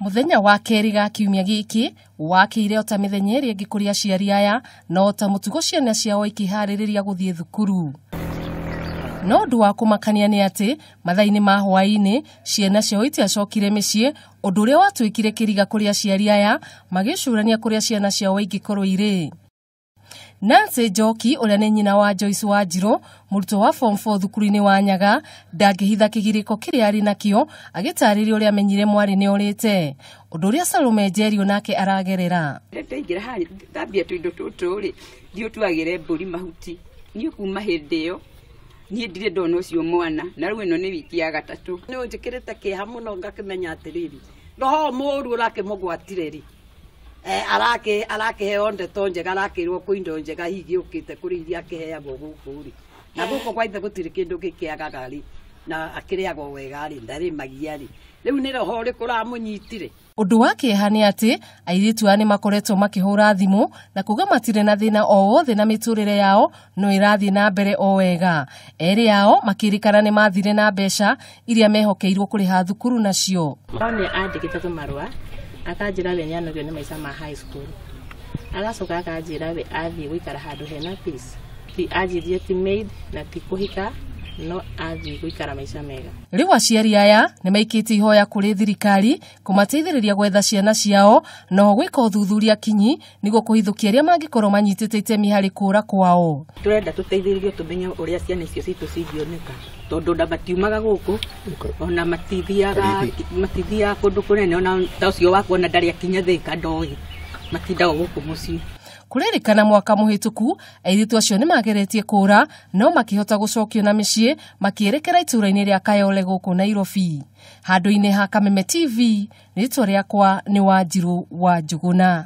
Mũthenya wa kerĩ ga kiumia gĩkĩ wakĩire ota mĩthenya ĩrĩa ĩngĩ kũrĩ aciari aya na ota mũtugo ciana ciao ikĩharĩrĩria gũthiĩ thukuru. No ũndũ wa kũmakania nĩ atĩ mathaa-inĩ ma hwaĩ-inĩ ciana ciao itiacokire mĩciĩ, ũndũ ũrĩa watuĩkire kĩriga kũrĩ aciari aya magĩcũrania kũrĩa ciana ciao ingĩkorwo irĩ. Nancy Njoki ũrĩa nĩ nyina wa Joyce Wanjirũ, mũrutwo wa form 4 thukuru-inĩ wa Nyaga, ndangĩhitha kĩgirĩko kĩrĩa arĩ nakĩo agĩtarĩria ũrĩa amenyire mwarĩ nĩ orĩte, ũndũ ũrĩa Salome Njerio nake aragerera. Ndaingĩra haha thambia tũindo tũtũ rĩ, thiĩ ũtuagĩre mbũri mahuti. Niĩ kuma hĩndĩ ĩyo niĩ ndirĩ ndona ũcio mwana, na rĩu ĩno nĩ wiki ya gatatũ. Nĩ ũnjĩkĩrĩte kĩeha mũno ngakĩmenya atĩrĩrĩ, roho mũũru ũrakĩmũgwatire rĩ, arakĩheo ndeto njega, arakĩrwo kwĩ indo njega hihi gĩũkĩte kũrĩ iria akĩheagwo gũkũ rĩ, na gũkũ gwa ithe gũtirĩ kĩndũ gĩkĩagaga rĩ, na akĩrĩagwo wega rĩ, ndarĩ magia rĩ, rĩu nĩ roho ũrĩkũ ũramũnyitire? Ũndũ wa kĩeha nĩ atĩ airĩtu aya nĩ makoretwo makĩhũra thimũ na kuga matirĩ na thĩna o wothe na mĩtũrĩre yao no ĩrathiĩ na mbere o wega. Erĩ ao makĩrĩkana nĩ mathire na mbeca iria mehokeirwo kũrĩha thukuru nacio. Nĩ andĩkĩte tũmarũa akanjĩra we nĩanogio nĩ maica ma high school, agacoka akanjĩra we athiĩ gũikara handũ hena peace, ti anjĩrie ti maid na ti kũhika, no athiĩ gũikara maica mega. Rĩu aciari aya nĩ maikĩtie ihoya kũrĩ thirikari kũmateithĩrĩria gwetha ciana ciao no gwĩka ũthuthuria kinyi nĩguo kũhithũkia arĩa mangĩkorwo manyitĩte itemi harĩ kũũra kwao. Tũrenda tũteithĩrĩrio tũmenye ũrĩa ciana icio citũ cingĩoneka, tondũ ona matiumaga gũkũ, ona matithiaga kũndũ kũnene, ona ta ũcio wakwa ona ndarĩ akinya Thĩka ndoĩ, matindaga gũkũ mũciĩ. Kũrĩrĩkana mwaka mũhĩtũku airĩtu acio nĩ mageretie kũũra no makĩhota gũcokio na mĩciĩ makĩerekera itũũra-inĩ rĩa Kayole gũkũ Nairobi. Handũ-inĩ ha Kameme TV, rĩtwa rĩakwa nĩ Wanjirũ wa Njũgũna.